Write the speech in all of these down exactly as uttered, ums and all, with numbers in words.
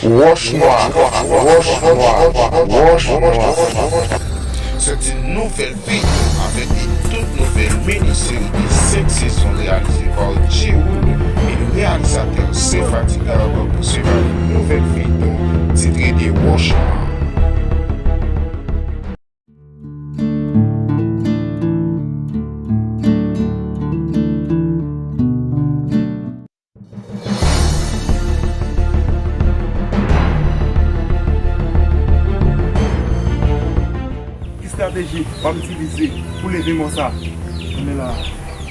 Wòch Nwa, Wòch Nwa, Wòch Nwa. Se ti nouvèl feyton avèk de tout nouvèl mini seri de senk sezon reyalize pa Djewood e reyalizatè Sefatigab pou se pa de nouvèl feyton titre de Wòch Nwa. Ki estrateji w ap itilize pou leve mò sa? Men la,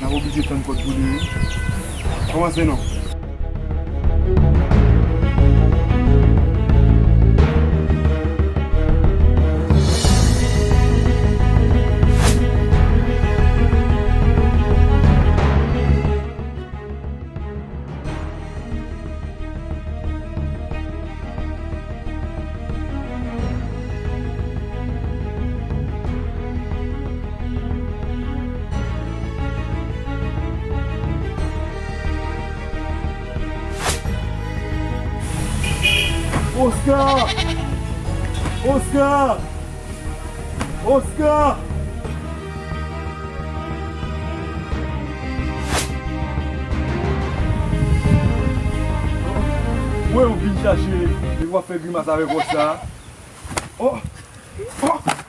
n ap oblije tann kòd boule wi. Kòmanse non. Oscar! Oscar! Oscar! Mwen ou vin chache, epi w ap fè grimas avèk wòch sa a. Oh! Oh!